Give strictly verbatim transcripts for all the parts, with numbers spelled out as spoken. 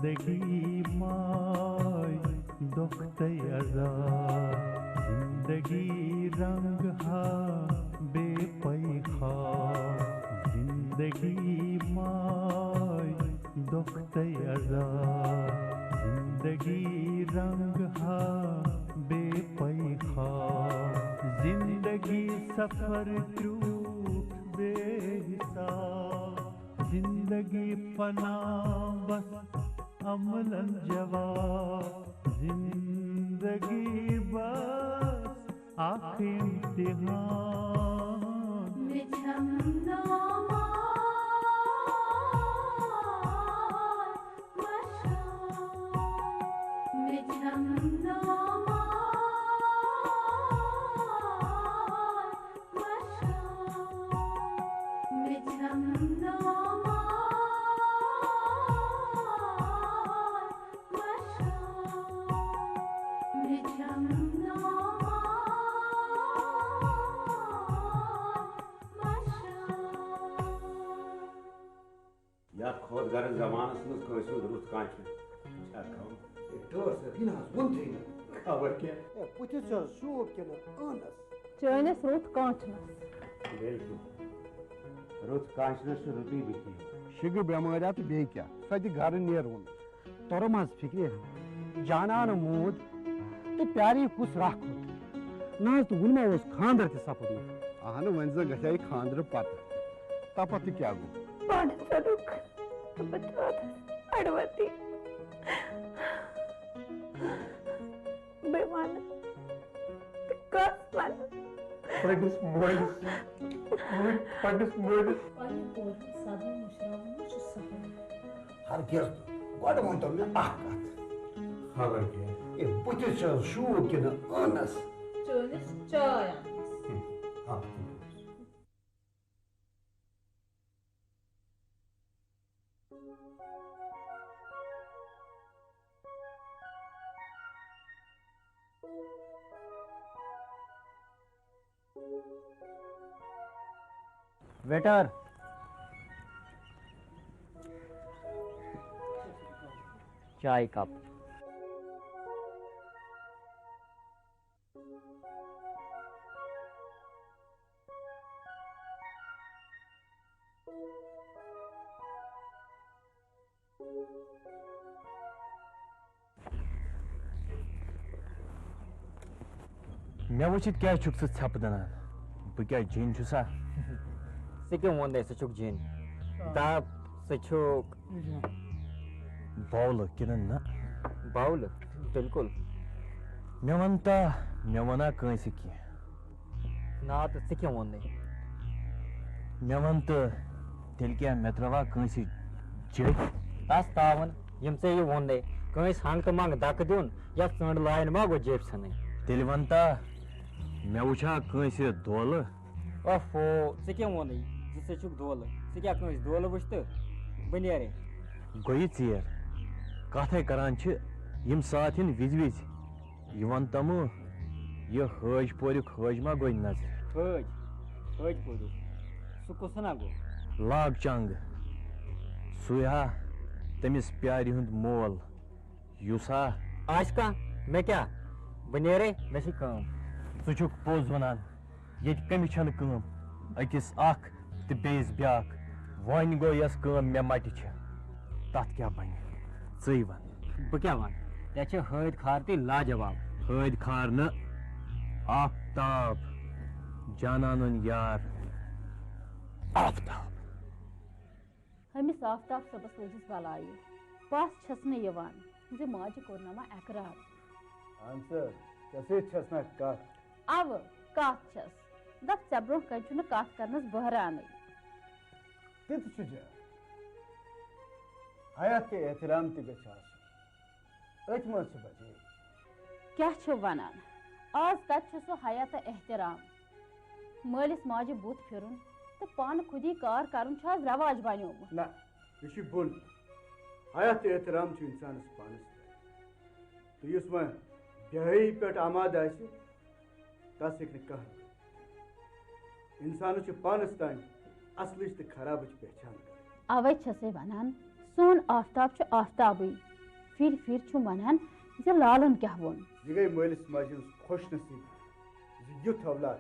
زندگی ماے دۄکھ تہٕ عذاب، زندگی رنگ ہا بے پے خواب، زندگی ماے دۄکھ تہٕ عذاب، زندگی رنگ ہا بے پے خواب، زندگی سفر کروٹھ بے حساب، زندگی فنا بس عملن جواب، زندگی بس اکھ امتحان۔ مےٚ چھم نومان مشان، مےٚ چھم نومان مشان، مےٚ چھم نومان مشان، مےٚ چھم نومان مشان۔ یتھ خۄد غرض زمانس منٛز کٲنٛسہِ ہُنٛد رُت کانٛہہ چھُ چھا کم؟ ہے، ڈٲر صٲب، یہِ نہ حظ ووٚنتھٕے نہٕ۔ خبر کیٛاہ۔ ہے، بُتھِس چھِ حظ شوٗب کِنہٕ ٲنَس؟ چٲنِس رُت کانٛچھنَس۔ بِلکُل۔ رُت کانٛچھنَس چھُ رُتُے بُتھِ یِوان۔ شِگہٕ بٮ۪مٲرۍ ہا تہٕ بیٚیہِ کیٛاہ؟ سۄ تہِ گرٕ نیرُن۔ توٚرُم حظ فِکرِ، جانانہٕ موٗد تہٕ پیاری کُس راہ کھوٚت۔ نہ حظ، تہٕ وُنہِ ما اوس خانٛدر تہِ سپُدمُت؟ اہنہٕ، وۄنۍ زن گژھِ ہا یہِ خانٛدرٕ پتہٕ۔ تپتھ تہِ کیٛاہ گوٚو؟ پانس ژھوٚنُکھ تہٕ بہٕ تہِ وٲژٕس اَڑٕ وَتی۔ بہٕ وَنہٕ تہٕ کَس وَنہٕ؟ پنٛنِس مٲلِس، پنٛنِس مٲلِس۔ پنٛنہِ کورِ ہُنٛد صدمہٕ مٔشراوُن ما چھُ سہل؟ ہرگز نہٕ۔ گۄڈٕ ؤنۍتو مےٚ اَکھ کَتھ۔ خبر کیٛاہ؟ ہے، بٕتھِس چھا شوٗب کِنہٕ ٲنَس؟ چٲنِس چاے اَننَس۔ ہم، اَکھ تہِ۔ ویٹر، چائے کپ۔ مےٚ وٕچھِتھ کیٛازِ چھُکھ ژٕ ژھٮ۪پہٕ دٕنان؟ بہٕ کیٛاہ جِن چھُسا؟ ژٕ کٔمۍ ووٚن ژٕ چھُکھ جِن؟ دَپ، ژٕ چھُکھ بولہٕ کِنہٕ نہ؟ بولہٕ، بِلکُل۔ مےٚ وَن تا، مےٚ وَنا کٲنٛسہِ کینٛہہ؟ نا تہٕ ژٕ کیٛاہ ووٚنُے؟ مےٚ وَن تہٕ، تیٚلہِ کیٛاہ مےٚ ترٛٲوا کٲنٛسہِ جیٚپۍ؟ تَس تاوَن، یِم ژےٚ یہِ ووٚنُے، کٲنٛسہِ ہنٛگ تہٕ منٛگ دَکہٕ دیُن یا ژٔنٛڈ لایِن ما گوٚو جیٚپۍ ژھٕنٕنۍ؟ تیٚلہِ وَن تا، مےٚ وٕچھا کٲنٛسہِ دولہٕ؟ اوفو، ژٕ کیٛاہ ووٚنُے زِ ژٕ چھُکھ دولہٕ؟ ژٕ کیٛاہ کٲنٛسہِ دولہٕ وٕچھتہٕ؟ بہٕ نیرے۔ گوٚو یہِ ژیر۔ کَتھَے کَران چھِ یِم ساتھ یِن وِزِ وِزِ۔ یہِ وَن تَمہٕ، یہِ حٲج پوریُک حٲج ما گوٚو نظرِ؟ حٲج؟ حٲج پوریُک؟ سُہ کُس ہنا گوٚو؟ لاگ چنٛگ۔ سُے ہا تٔمِس پیارِ ہُنٛد مول۔ یُس ہا۔ آسہِ کانٛہہ، مےٚ کیٛاہ؟ بہٕ نیرے، مےٚ چھِ کٲم۔ ژٕ چھُکھ پوٚز وَنان، ییٚتہِ کٔمِس چھَنہٕ کٲم؟ أکِس اَکھ تہٕ بیٚیِس بیٛاکھ۔ وۄنۍ گوٚو یۄس کٲم مےٚ مَٹہِ چھِ، تَتھ کیٛاہ بَنہِ؟ ژٕے وَن۔ بہٕ کیٛاہ وَنہٕ؟ یَتھ چھِ حٲدۍ خار تہِ لاجواب۔ حٲدۍ خار نہٕ، آفتاب، جانانُن یار، آفتاب۔ ہُمِس آفتاب صٲبس لٔجِس بلایہِ۔ پژھ چھَس نہٕ یِوان زِ ماجہِ کوٚرنما اقرار۔ اہن سا، ژےٚ سۭتۍ چھَس نا کتھ۔ اَوٕ، کتھ چھَس۔ دپ، ژےٚ برونٛہہ کنہِ چھُنہٕ کتھ کرنس بہرانٕے۔ تہِ تہِ چھُ جان۔ حیا تہٕ احترام تہِ گژھِ آسُن۔ أتھۍ منٛز چھِ بچے۔ کیٛاہ چھِو ونان؟ آز کتہِ چھُ سُہ حیا تہٕ احترام؟ مٲلِس ماجہِ بُتھ پھِرُن تہٕ پانہٕ خودی کار کرُن چھُ آز رواج بنیومُت۔ نہ، یہِ چھُ بوٚن۔ حیا تہٕ احترام چھُ انسانس پانس پٮ۪ٹھ۔ تہٕ یُس وۄنۍ بے حیٲیی پٮ۪ٹھ آمادٕ آسہِ، تس ہیٚکہِ نہٕ کانٛہہ دِتھ۔ انسانس چھُ پانس تام اصلٕچ تہٕ خرابٕچ پہچان کرٕنۍ۔ اوے چھسے ونان، سون آفتاب چھُ آفتابٕے۔ پھِرِ پھِرِ چھُم ونان زِ لالن کیٛاہ ووٚن۔ یہِ گٔے مٲلِس ماجہِ ہٕنٛز خۄش نصیٖبی زِ یُتھ اولاد،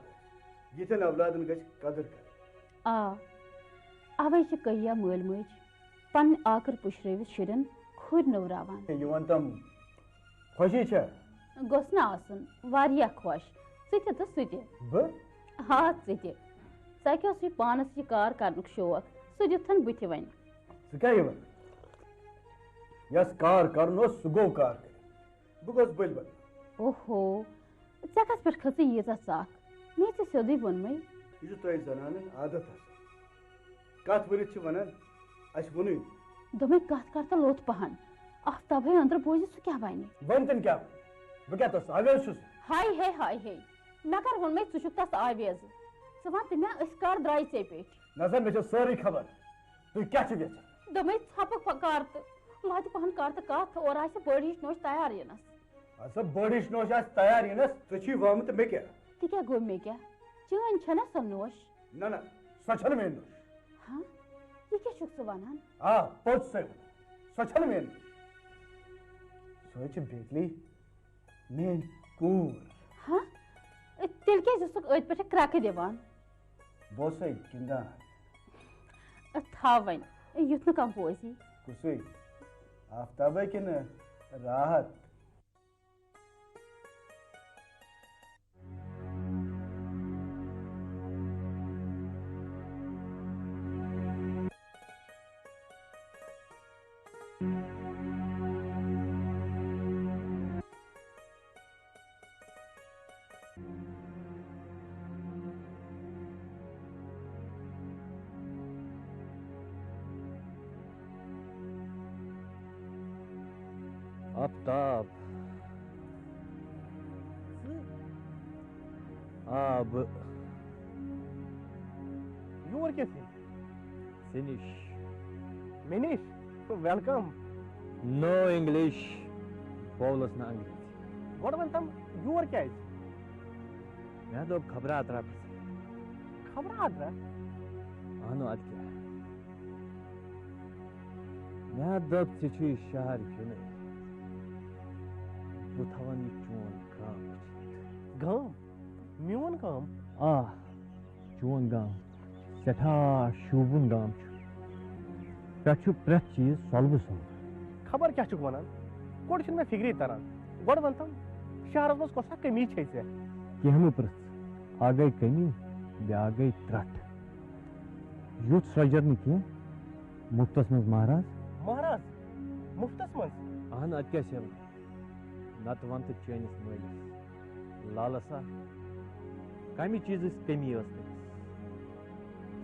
یِتھٮ۪ن اولادن گژھِ قدٕر کرٕنۍ۔ آ، اوے چھِ کہیا مٲلۍ مٲج پنٕنۍ آکر پُشرٲوِتھ شُرٮ۪ن کھُرۍ نوٚوراوان۔ یہِ وَن تم، خوشی چھا؟ گوٚژھ نہ آسُن، واریاہ خۄش۔ ژٕ تہِ تہٕ سُہ تہِ۔ بہٕ؟ آ، ژٕ تہِ۔ ژےٚ کیٛاہ اوسُے پانس یہِ کار کرنُک شوق؟ سُہ دیُتتھن بہٕ تہِ وۄنۍ۔ ژٕ کیٛاہ یہِ وَنان؟ یَس کار کرُن اوس، سُہ گوٚو کار کٔرِتھ۔ بہٕ گوٚژھ بٔلۍ بَنُن۔ اوہو، ژےٚ کَتھ پٮ۪ٹھ کھٔژٕے ییٖژاہ ژَکھ؟ مےٚ ژےٚ سیوٚدُے ووٚنمَے۔ یہِ چھُ تۄہہِ زنانن عادت آسان۔ کتھ ؤنِتھ چھِ ونان، اسہِ ووٚنُے۔ دوٚپمَے کتھ کر تہٕ لوٚت پہن۔ آفتابے أنٛدرٕ بوزِ سُہ کیٛاہ ونہِ۔ ؤنۍ تن کیٛاہ؟ بہٕ کیٛاہ تس آویز چھُس؟ ہاے ہے، ہاے ہے۔ مےٚ کر ووٚنمَے ژٕ چھُکھ تس آویز؟ ژٕ وَن تہٕ مےٚ، أسۍ کر درٛاے ژےٚ پیٚٹھۍ؟ نظر، مےٚ چھےٚ سٲرٕے خبر۔ تُہۍ کیٛاہ چھِو یژھان؟ دوٚپمَے ژھۄپہٕ پھ-، کر تہٕ لۄتہِ پہن کر تہٕ کتھ، اورٕ آسہِ بٔڑ ہِش نوٚش تیار یِنس۔ اَدٕ سا بٔڑ ہِش نوٚش آسہِ تیار یِنس، ژےٚ چھُے وامُت تہٕ مےٚ کیٛاہ؟ تہِ کیٛاہ گوٚو مےٚ کیٛاہ؟ چٲنۍ چھَنا سۄ نوٚش؟ نہ، نہ، سۄ چھَنہٕ میٛٲنۍ نوٚش۔ ہاں؟ یہِ کیٛاہ چھُکھ ژٕ وَنان؟ آ، پوٚز چھُسَے وَنان۔ سۄ چھَنہٕ میٛٲنۍ نوٚش۔ سۄ چھِ بیکلی میٛٲنۍ کوٗر۔ ہاں؟ تیٚلہِ کیٛازِ اوسُکھ أتھۍ پٮ۪ٹھ کرٛٮ۪کہٕ دِوان؟ بہٕ اوسَے گِنٛدان۔ تھاو وۄنۍ، یُتھ نہٕ کانٛہہ بوزی۔ کُسٕے؟ آفتابے کِنہٕ راحت؟ آفتاب۔ ژٕ؟ آ، بہٕ۔ یور کیٛاہ چھُے؟ ژےٚ نِش۔ مےٚ نِش؟ Welcome۔ No English، بولس نہٕ انگریزی۔ گۄڈٕ وَن تم، یور کیٛازِ؟ مےٚ دوٚپ خبرا ترٛٹھ۔ خبرا ترٛٹھ؟ اہنو، ادٕ کیٛاہ؟ مےٚ دوٚپ، ژےٚ چھُے شہر یُنٕے۔ بہٕ تھاوَن یہِ چون گام وٕچھِتھ۔ گام؟ میون گام؟ آ، چون گام۔ سٮ۪ٹھاہ شوٗبوُن گام چھُ۔ پٮ۪ٹھ چھُ پرٛٮ۪تھ چیٖز سۄلبہٕ سۄلبہٕ۔ خبر کیٛاہ چھُکھ وَنان؟ گۄڈٕ چھُنہٕ مےٚ فِکرے تَران۔ گۄڈٕ وَن تم، شہرَس منٛز کۄس اَکھ کٔمی چھے ژےٚ؟ کینٛہہ مہٕ پرٛژھ۔ اَکھ گٔے کٔمی، بیٛاکھ گٔے ترٛٹھ۔ یُتھ سرٛۄجر نہٕ کینٛہہ، مُفتس منٛز مہراز۔ مہراز؟ مُفتس منٛز؟ اہن، ادٕ کیٛاہ چھِ وَنان؟ نتہٕ وَن تہٕ چٲنِس مٲلِس، لالس ہا، کمہِ چیٖزٕچ کٔمی ٲس تٔمِس؟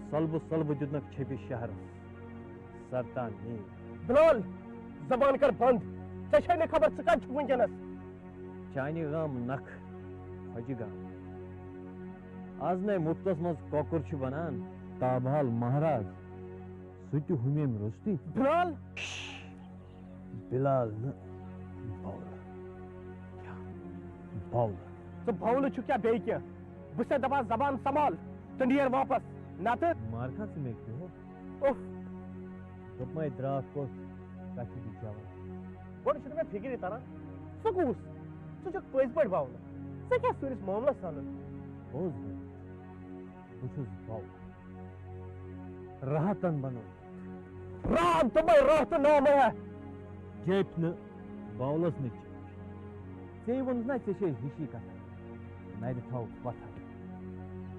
سۄلبہٕ سۄلبہٕ دیُتنکھ چھٔپِس شہرس۔ سرتا نیم۔ بلال، زبان کر بند۔ ژےٚ چھے نہٕ خبر ژٕ کتہِ چھُکھ وٕنکیٚنس۔ چانہِ گام نکھ، خۄجہِ گام۔ از نے مُفتس منٛز کۄکُر چھُ بنان تابحال مہراز، سُہ تہِ ہُمیم روٚستُے۔ بلال! بلال نہٕ، بولہٕ۔ کیٛاہ؟ بولہٕ۔ ژٕ بولہٕ چھُکھ کیٛاہ بیٚیہِ کینٛہہ؟ بہٕ چھُسے دپان زبان سنبھال تہٕ نیر واپس، نتہٕ۔ مارکھا ژٕ مےٚ کیٛاہ؟ اوف۔ دوٚپمَے درٛاکھ کوٚت، کَتھِ چھُ بِچاوان؟ گۄڈٕ چھُنہٕ مےٚ فِکرِ تران، ژٕ کُس؟ ژٕ چھُکھ پٔزۍ پٲٹھۍ بولہٕ۔ ژےٚ کیٛاہ سٲنِس معاملس سَنُن؟ پوٚز وَن، بہٕ چھُس بولہٕ۔ راحتن بنوو۔ راتھ دوٚپمَے، راتھ تہٕ نامَے ہا۔ جیپۍ نہٕ باولس نہٕ چیٚچھ۔ ژےٚ ووٚنُتھ نا، ژےٚ چھے ہِشی کتھا۔ نرِ تھاو کۄٹھر۔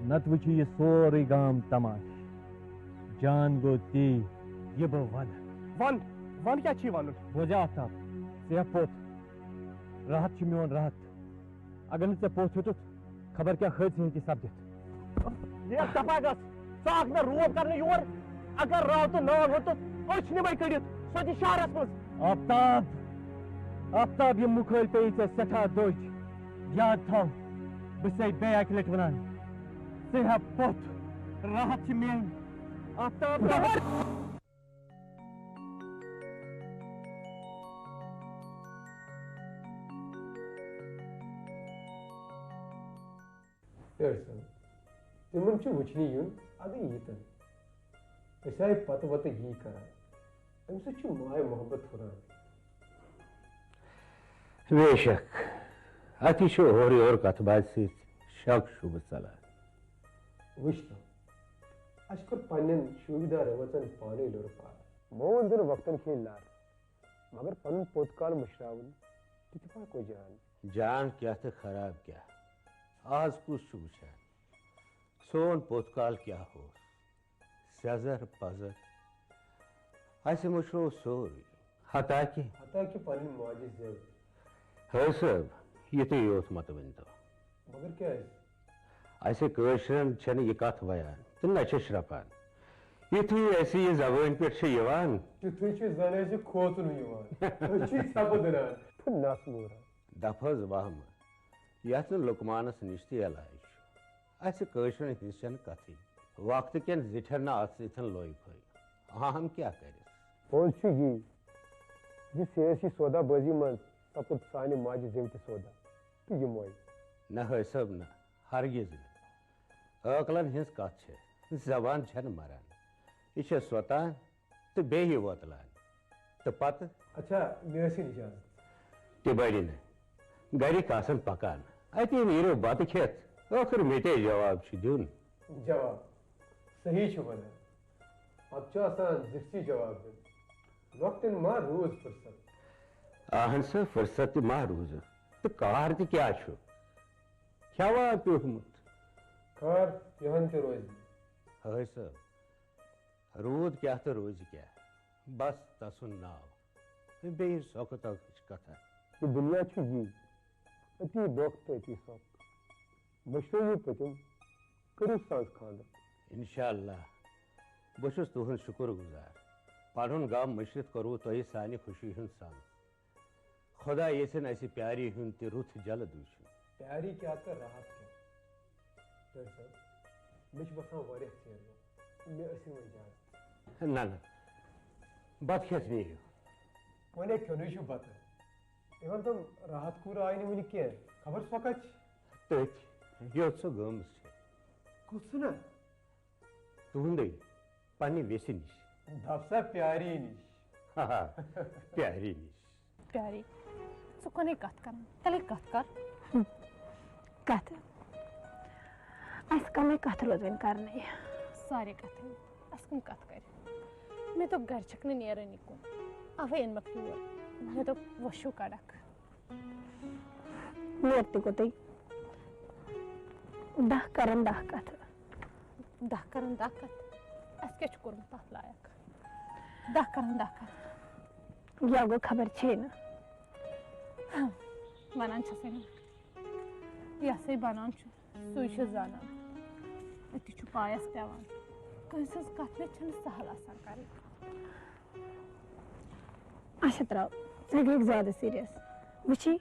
نتہٕ وٕچھِ یہِ سورُے گام تماش۔ جان گوٚو تی، یہِ بہٕ ونہٕ۔ ون، ون کیٛاہ چھی ونُن؟ بوزے آفتاب، ژےٚ پوٚت۔ راحت چھُ میون راحت۔ اگر نہٕ ژےٚ پوٚت ہیوٚتُتھ، خبر کیٛاہ حٲدثہٕ ہیٚکہِ سپدِتھ۔ ہے، دفا گژھ۔ ژٕ آکھ مےٚ روب کرنہٕ یور۔ اگر راو تہٕ ناو ہیوٚتُتھ، أچھ نِمَے کٔڑِتھ، سۄ تہِ شہرس منٛز۔ آفتاب، آفتاب، یِم مُکھٲلۍ پیٚیہِ ژےٚ سٮ۪ٹھاہ دٔج۔ یاد تھاو، بہٕ چھسے بیٚیہِ اکہِ لٹہِ ونان، ژٕ ہیٚہ پوٚت، راحت چھِ میٲنۍ۔ آفتاب، خبر۔ تِمن چھُ وٕچھنہِ یُن، اَدٕ ییٖتن۔ أسۍ آے پتہٕ وتہٕ یی کران۔ اَمہِ سۭتۍ چھُ ماے محبت ہُران۔ بے شک، اَتی چھُ ہورٕ یورٕ کتھٕ باتھِ سۭتۍ شک شُبہٕ ژلان۔ وٕچھ تو، اَسہِ کوٚر پننٮ۪ن شوٗبِدار رٲژن پانے لُرٕ پار۔ مےٚ ووٚن زن وقتن کھیٚیہِ لر، مگر پنُن پوٚت کال مٔشراوُن تہِ تہِ پاے کوٚت جان۔ جان کیٛاہ تہٕ خراب کیٛاہ، آز کُس چھُ وٕچھان؟ سون پوٚت کال کیٛاہ اوس؟ سیٚزر پزر۔ اَسہِ مٔشرو سورُے۔ حتیٰ کہِ حتیٰ کہِ پنٕنۍ ماجہِ زٮ۪و تہِ۔ حٲج صٲب، یِتُے یوت مت ؤنۍتو۔ مگر کیٛازِ؟ اَسہِ کٲشرٮ۪ن چھَنہٕ یہِ کتھ ویان تہٕ نہ چھِ شرپان۔ یُتھُے اَسہِ یہِ زبٲنۍ پٮ۪ٹھ چھِ یِوان، تیُتھُے چھُ زن اَسہِ کھوژُن یِوان۔ أسۍ چھِ ژھٮ۪پہٕ دٕنان۔ تہٕ نس موٗران۔ دپ حظ وہمہٕ، یتھ نہٕ لقمانس نِش تہِ علاج چھُ۔ اَسہِ کٲشرٮ۪ن ہٕنٛز چھَنہٕ کتھٕے۔ وقتہٕ کٮ۪ن زِٹھٮ۪ن نہٕ اتھ سۭتۍ لوے پھٔلۍ۔ عام کیٛاہ کرِ؟ پوٚز چھُ یی زِ سیٲسی سودا بٲزی منٛز سپُد سانہِ ماجہِ زٮ۪و تہِ سودا۔ تہٕ یہِ مۄے۔ نہ حٲج صٲب، نہ، ہرگز نہٕ۔ عٲقلن ہٕنٛز کتھ چھےٚ، زبان چھنہٕ مران۔ یہِ چھےٚ سۄتان تہٕ بیٚیہِ وۄتلان۔ تہٕ پتہٕ؟ اچھا، مےٚ ٲسِن اجازت۔ تہِ بڑِ نہٕ۔ گرِکۍ آسن پکان۔ اتی نیٖرِو بتہٕ کھٮ۪تھ۔ ٲخٕر مےٚ تے جواب چھُ دیُن۔ جواب؟ صحیح چھُ ونان۔ پتہٕ چھُ آسان زِٹھسٕے جواب دیُن۔ وقتن ما روٗز فرصت؟ اہن سا، فرصت تہِ ما روٗزٕ۔ تہٕ کار تہِ کیٛاہ چھُ؟ کھٮ۪وا پیوٚٹھمُت؟ کار یِہن تہِ روزِ۔ حٲج صٲب، روٗد کیٛاہ تہٕ روزِ کیٛاہ؟ بس تسُنٛد ناو۔ بیٚیہِ سۄکہٕ تۄکٕچ کتھا۔ یہِ دُنیا چھُ یی، أتی دۄکھ تہٕ أتی سۄکھ۔ مٔشرٲیِو پٔتِم، کٔرِو ساز خانٛدر۔ انشاءاللہ، بہٕ چھُس تُہُنٛد شُکُر گُزار۔ پنُن غم مٔشرِتھ کوٚروٕ تۄہہِ سانہِ خوشی ہُنٛد ساز۔ خۄدا یژھِن اسہِ پیاری ہُنٛد تہِ رُت جلد وٕچھُن۔ پیاری کیٛاہ تہٕ راحت کیٛاہ؟ ڈاکٹر صٲب، مےٚ چھُ باسان واریاہ ژیر گوٚو۔ مےٚ ٲسِن وۄنۍ اجازت۔ نہ، نہ، بتہٕ کھٮ۪تھ نیٖرِو۔ وۄنۍ ہے کھیوٚنُے چھُ بتہٕ۔ یہِ وَن تہٕ، راحت کوٗر آیہِ نہٕ وُنہِ کینٛہہ، خبر سۄ کَتہِ چھِ؟ تٔتھۍ، یوٚت سۄ گٔمٕژ چھِ۔ کُس چھُ نہ؟ تُہُنٛدُے، پننہِ ویسہِ نِش۔ دپ سا پیاری نِش۔ ہا ہا، پیاری نِش۔ پیاری، ژٕ کُنے کتھ کران، تیٚلے کتھ کر۔ ہم، کتھ؟ اسہِ کمے کتھ روزن کرنے؟ سارے کتھ، اسہِ کم کتھ کرِ؟ مےٚ دوٚپ گرِ چھکھ نہٕ نیرٲنی کُن، اوے أنۍ مکھ یور۔ مےٚ دوٚپ وۄشو کڑکھ۔ مےٚ تہِ گوٚو تۄہہِ دَہ کَرَن دَہ کَتھٕ۔ دَہ کَرَن دَہ کَتھٕ؟ اَسہِ کیٛاہ چھُ کوٚرمُت تَتھ لایق؟ دَہ کَرَن دَہ کَتھٕ۔ یا گوٚو خبر چھے نہٕ۔ ہاں، وَنان چھَسے نہٕ۔ یَسَے بَنان چھُ، سُے چھُ زانان۔ أتی چھُ پایَس پٮ۪وان۔ کٲنٛسہِ ہٕنٛز کَتھ نہ چھَنہٕ سَہل آسان کَرٕنۍ۔ اچھا تراو، ژٕ گٔیکھ زیادٕ سیریس۔ وٕچھی،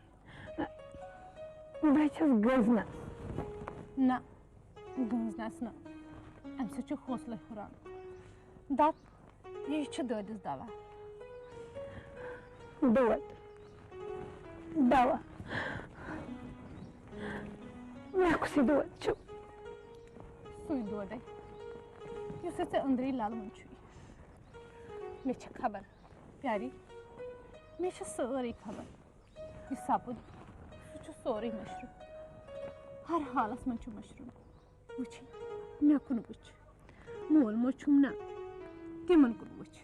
بہٕ چھَس گٔزنَس۔ نہ، گٔزنَس نہٕ۔ اَمہِ سۭتۍ چھُ حوصلَے ہُران۔ دَپ، یہِ چھُ دٲدِس دوا۔ دود، دوا۔ مےٚ کُسٕے دود چھُ؟ سُے دودے، یُس ژےٚ أنٛدری لَلوُن چھُے۔ مےٚ چھِ خبر، پیاری، مےٚ چھِ سٲرٕے خبر۔ یہِ سپُد، سُہ چھُ سورُے مٔشرُن۔ ہر حالس منٛز چھُ مٔشرُن۔ وٕچھ، مےٚ کُن وٕچھ۔ مول موج چھُم نہ، تِمن کُن وٕچھ۔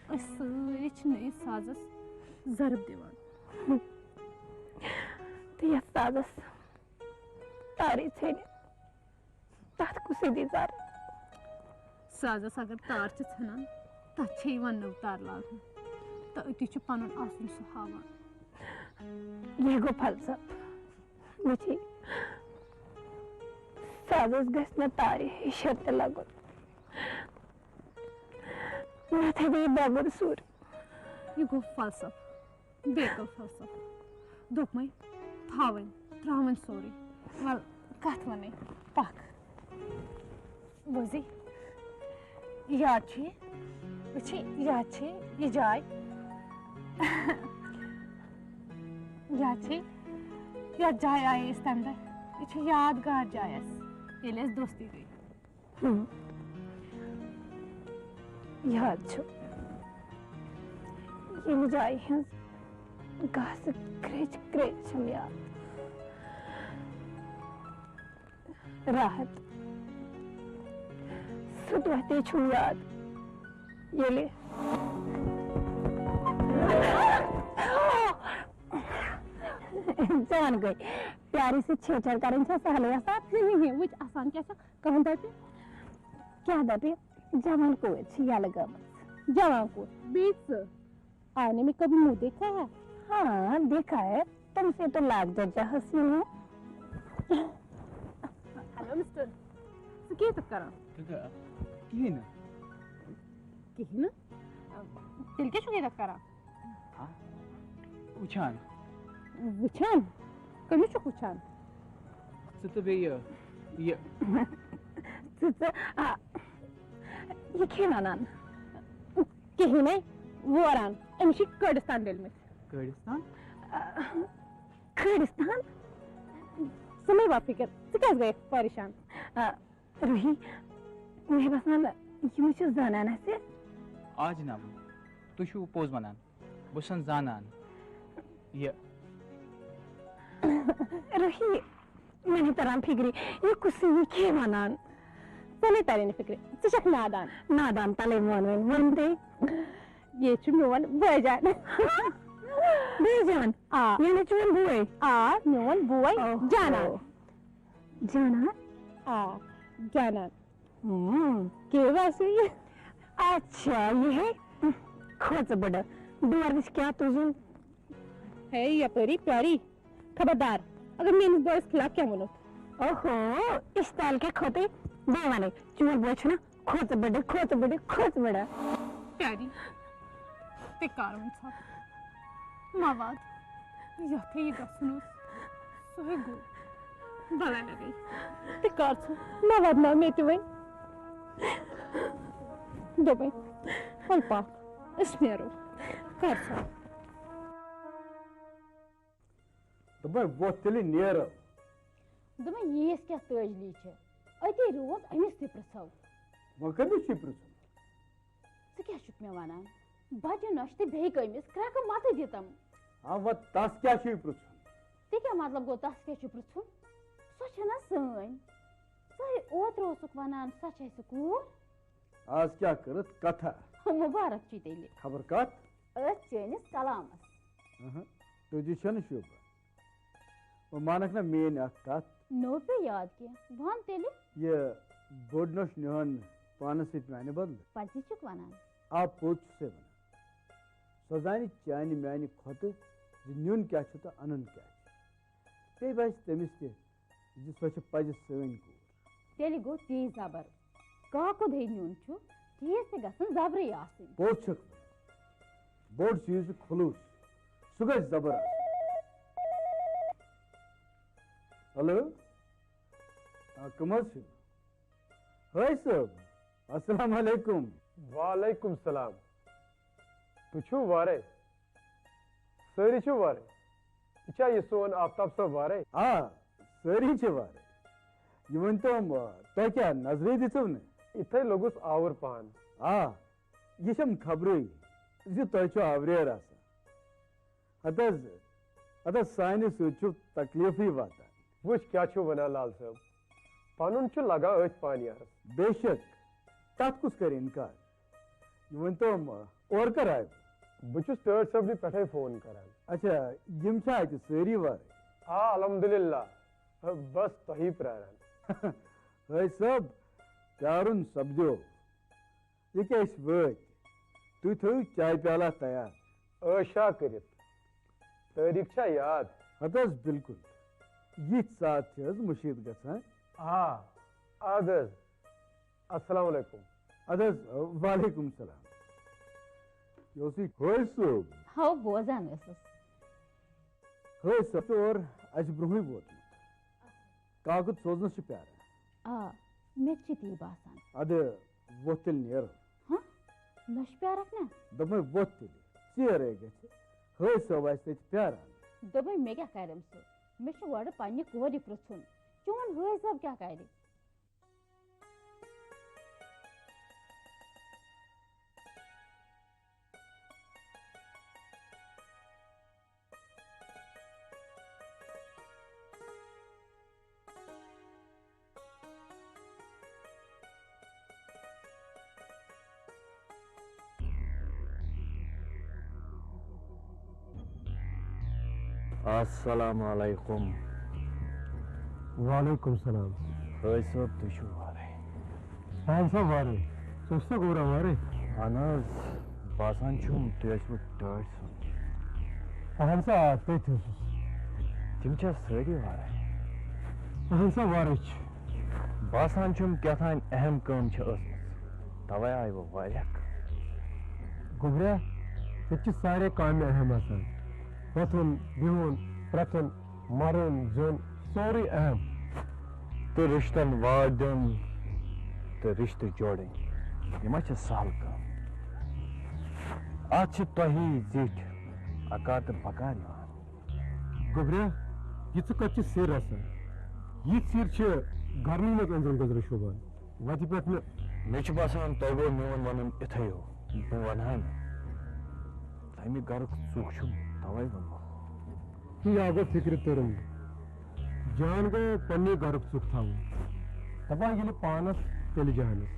أسۍ سٲری چھِ نٔیِس سازس ضرب دِوان۔ تہٕ یتھ سازس تارٕے ژھیٚنہِ۔ تتھ کُسٕے دی ضرب۔ سازس اگر تار چھِ ژھٕنان، تتھ چھِ یِوان نٔو تار لاگنہٕ۔ تہٕ أتی چھُ پنُن آسُن سُہ ہاوان۔ یہِ گوٚو فلسفہٕ۔ وٕچھی، سازس گژھِ نہٕ تارِ ہِشر تہِ لگُن۔ نتہٕ بیٚیہِ بغُر سُر۔ یہِ گوٚو فلسفہٕ۔ بیقل فلسفہٕ۔ دوٚپمَے، تھاوٕنۍ، ترٛاوٕنۍ سورُے۔ وَل، کَتھ وَنَے، پَکھ۔ بوزی، یاد چھُے، وٕچھی، یاد چھُے یہِ جاے؟ یاد چھُے، یَتھ جایہِ آیے أسۍ تَمہِ دۄہ؟ یہِ چھِ یادگار جاے اَسہِ، ییٚلہِ اَسہِ دوستی گٔے۔ ہم۔ یاد چھُ، ییٚمہِ جایہِ ہٕنٛز گاسہٕ کرٛیٚچھ کرٛیٚچھ چھَم یاد۔ راحت، سُہ دۄہ تہِ چھُم یاد، ییٚلہِ ژٕ وَن گٔے، پیارِ سۭتۍ چھیڑ چھاڑ کَرٕنۍ چھا سہلٕے آسان؟ وٕچھ، آسان کیٛاہ چھُ، کانٛہہ دَپہِ، کیٛاہ دَپہِ، جوان کوٗر چھِ یَلہٕ گٔمٕژ۔ جوان کوٗر، بیٚیہِ ژٕ؟ آنے میں کبھی منہ دیکھا ہے؟ ہاں، دیکھا ہے۔ تم سے تو لاکھ درجہ حسین ہوں۔ ہیلو مسٹر، ژٕ کیٛاہ ییٚتٮ۪تھ کران؟ تہٕ کِہیٖنۍ نہٕ۔ کِہیٖنۍ نہٕ؟ تیٚلہِ کیٛاہ چھُکھ ییٚتٮ۪تھ کران؟ ہا؟ وٕچھان۔ وٕچھان؟ کٔمِس چھُکھ وٕچھان؟ ژٕ تہٕ بیٚیہِ یہِ، یہِ۔ ژٕ، ژٕ، آ، یہِ کیٛاہ وَنان؟ کِہیٖنۍ نَے، ووران۔ أمِس چھِ کٔڑِس تان ڈٔلمٕتۍ۔ کٔڑِس تان؟ آ، کٔڑِس تان؟ ژٕ مَے بَر فِکر، ژٕ کیٛازِ گٔیَکھ پریشان؟ آ، روحی، مےٚ باسان، یِم چھِ زانان اَسہِ۔ آ جِناب، تُہۍ چھِو پوٚز وَنان۔ بہٕ چھُسَن زانان یہِ۔ روحی، مےٚ نہٕ تران فِکرِ، یہِ کُس یہِ کیٛاہ وَنان؟ ژےٚ نَے تَرے نہٕ فِکرِ، ژٕ چھَکھ نادان۔ نادان تَلے ووٚن وۄنۍ، ووٚن تٔمۍ۔ یے چھُ میون بٲے جان۔ بٲے جان؟ آ۔ یعنی چون بوے؟ آ، میون بوے اوہ۔ جانان۔ جانان؟ آ، جانان۔ ہم۔ کے ویسے یہِ۔ اچھا، یہِ ہے کھوژٕ بٕڈٕ۔ ڈور وٕچھ کیٛاہ تُجُن۔ ہے یپٲری پیاری، خبردار اگر میٲنِس بٲیِس خلاف کینٛہہ ووٚنُتھ۔ اوہو، اشتعال کیٛاہ کھوٚتُے؟ بہٕ وَنَے، چون بوے چھُنہ کھوژٕ بٕڈٕ، کھوژٕ بٕڈٕ، کھوژٕ بٕڈٕ۔ پیاری، تہِ کر وۄنۍ ژھۄپہٕ۔ مہ واد، یَتھ ہے یہِ گژھُن اوس، سُہ ہے گوٚو۔ بلاے لگے۔ تہِ کر ژٕ، مہ وَدناو مےٚ تہِ وۄنۍ۔ دوٚپمَے، وَلہٕ پَکھ، أسۍ نیرو۔ کر ژٕ۔ دوٚپمَے، وۄتھ تیٚلہِ نیرو۔ دوٚپمَے، ییٖژ کیٛاہ تٲجلی چھِ؟ أتی روز، أمِس تہِ پرٛژھو۔ وۄنۍ کٔمِس چھُے پرٛژھُن؟ ژٕ کیٛاہ چھُکھ مےٚ وَنان؟ بَجہِ نۄشہِ تہٕ بیٚیہِ کٔمِس کرٛٮ۪کہٕ مَتہٕ دِتَم۔ آ، وۄنۍ تَس کیٛاہ چھُے پرٛژھُن؟ تہِ کیٛاہ مطلب گوٚو، تَس کیٛاہ چھُ پرٛژھُن؟ سۄ چھےٚ نہ سٲنۍ۔ ژٕ ہے اوترٕ اوسُکھ وَنان، سۄ چھےٚ اَسہِ کوٗر۔ آز کیٛاہ کٔرٕتھ کَتھا؟ مُبارک چھُے تیٚلہِ۔ خبر کَتھ؟ أتھۍ چٲنِس کلامَس۔ اہں، تُجہِ چھَنہٕ شوٗبان۔ وۄنۍ مانکھ نا میٲنۍ اکھ کتھ؟ نوٚو پیوٚو یاد کینٛہہ، وَن تیٚلہِ۔ یہِ بوٚڑ نۄش نِہن پانس سۭتۍ میانہِ بدلہٕ۔ پزی چھُکھ ونان۔ آ، پوٚز چھُسے ونان۔ سۄ زانہِ چانہِ میانہِ کھۄتہٕ زِ نیُن کیاہ چھُ تہٕ انُن کیاہ چھُ۔ بیٚیہِ باسہِ تٔمِس تہِ زِ سۄ چھِ پزِ سٲنۍ کوٗر۔ تیٚلہِ گوٚو تی زبر۔ کاکُد ہے نیُن چھُ، چیٖز تہِ گژھن زبرٕے آسٕنۍ۔ پوٚز چھُکھ۔ بوٚڑ چیٖز چھُ خلوٗص، سُہ گژھِ زبر آسُن۔ ہیلو، آ، کٕم حظ چھِو؟ ہٲے صٲب، السلام علیکم۔ وعلیکم السلام۔ تُہۍ چھِو وارے؟ سٲری چھِو وارے؟ یہِ چھا یہِ سون آفتاب صٲب وارے؟ آ، سٲری چھِ وارے۔ یہِ ؤنۍ تو، تۄہہِ کیٛاہ نظرٕے دِژٕو نہٕ؟ یِتھَے لوٚگُس آوُر پہن۔ آ، یہِ چھَم خبرٕے زِ تۄہہِ چھُ آوریر آسان۔ ہتہٕ حظ، ہتہٕ حظ، سانہِ سۭتۍ چھُ تکلیفٕے واتان۔ وٕچھ کیٛاہ چھُو وَنان لال صٲب، پَنُن چھُ لگان أتھۍ پانیارَس۔ بے شک، تَتھ کُس کَرِ اِنکار؟ یہِ ؤنۍ تو، اورٕ کر آیہِ؟ بہٕ چھُس ٹٲٹھۍ صٲبنہِ پٮ۪ٹھَے فون کران۔ اچھا، یِم چھا اَتہِ سٲری وارٕ؟ آ، الحمدللہ۔ بس تۄہی پراران۔ ہٲے صٲب، پیارُن سپدیو۔ یہِ کیٛاہ أسۍ وٲتۍ؟ تُہۍ تھٲیِو چایہِ پیالہ تیار۔ عٲشا کٔرِتھ۔ تٲریٖخ چھا یاد؟ ہتہٕ حظ، بِلکُل۔ یِتھۍ ساتھ چھِ حظ مُشیٖد گژھان۔ آ، اَدٕ حظ۔ السلام علیکم۔ اَدٕ حظ، وعلیکم السلام۔ یہِ اوسُے ہٲے صٲب۔ ہاو، بوزان ٲسٕس۔ ہٲے صٲب چھُ اور اَسہِ برونٛہٕے ووتمُت۔ کاکُد سوزنَس چھِ پیاران۔ آ، مےٚ تہِ چھِ تی باسان۔ اَدٕ وۄتھ تیٚلہِ نیرو۔ ہاں؟ مےٚ چھِ پیارَکھ نا؟ دوٚپمَے وۄتھ تیٚلہِ، ژیر ہے گژھِ۔ ہٲے صٲب آسہِ تَتہِ پیاران۔ دوٚپمَے مےٚ کیٛاہ کَرٮ۪م سُہ؟ مےٚ چھُ گۄڈٕ پنٛنہِ کورِ پرٛژھُن۔ چون ہٲے صٲب کیٛاہ کَرِ؟ السلام علیکم۔ وعلیکم السلام۔ حٲج صٲب، تُہۍ چھِو وارے؟ اہن سا وارے۔ ژٕ چھُکھ سا گوٚبرا وارے؟ اہن حظ، باسان چھُم تُہۍ ٲسِوٕ ٹٲٹھۍ سُنٛد۔ اہن سا آ، تٔتھۍ اوسُس۔ تِم چھا سٲری وارے؟ اہن سا وارے چھِ۔ باسان چھُم کیٛاہ تام اہم کٲم چھےٚ ٲسمٕژ، توے آیہِ وۄنۍ واریاہ کٲلۍ۔ گوٚبرا، ییٚتہِ چھِ سارے کامہِ اہم آسان۔ وۄتھُن، بِہُن، پرٛٮ۪تھُن، مَرُن، زیُن، سورُے اہم۔ تہٕ رِشتَن واٹ دیُن تہٕ رِشتہٕ جوڑٕنۍ، یہِ ما چھِ سہل کٲم؟ اَتھ چھِ تۄہی زِٹھۍ اَکار تہٕ بَکار یِوان۔ گوٚبرا، یہِ ژٕ کَتہِ چھِ سِر رَسان؟ یہِ سِر چھِ گرمی منٛز أنٛدرَن گٔنٛزرٕ شوٗبان۔ وَتہِ پٮ۪ٹھ نہٕ۔ مےٚ چھُ باسان، تۄہہِ گوٚو میون وَنُن اِتھَے ہیوٗ۔ بہٕ وَنہٕ ہا نہٕ۔ تَمہِ گَرُک ژوٚک چھُم، تَوَے ووٚنمو۔ تہٕ یا گوٚو فِکرِ تٔرٕم۔ جان گوٚو پنٛنُے گَرُک ژوٚک تھاوُن۔ دَپان ییٚلہِ پانَس، تیٚلہِ جانَس۔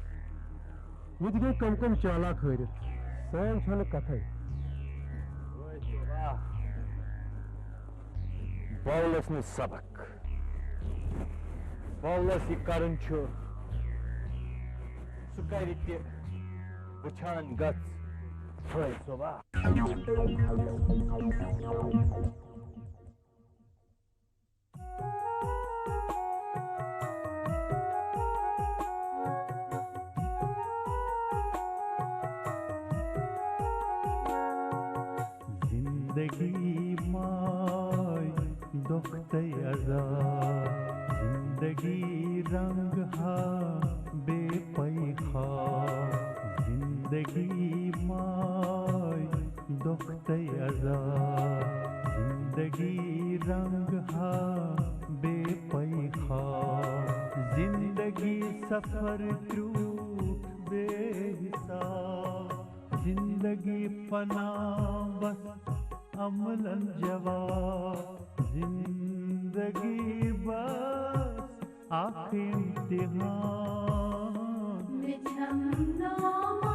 ییٚتہِ گٔے کَم کَم چالاک ہٲرِتھ۔ سٲنۍ چھَنہٕ کَتھَے۔ بولس نہٕ سبق۔ بولس یہِ کرُن چھُ، سُہ کرِ تہِ۔ وٕچھان گژھ فٲیض صٲبا۔ زندگی ماے دۄکھ تہٕ عذاب، زندگی رنگ ہا بے پَے خواب۔ زندگی ماے دۄکھ تہٕ عذاب، زندگی رنگ ہا بے پَے خواب۔ زندگی سفر کرٛوٗٹھ بے حساب۔ زندگی فنا بس عملن جواب۔ زندگی بس اکھ امتحان۔ مےٚ چھَم نام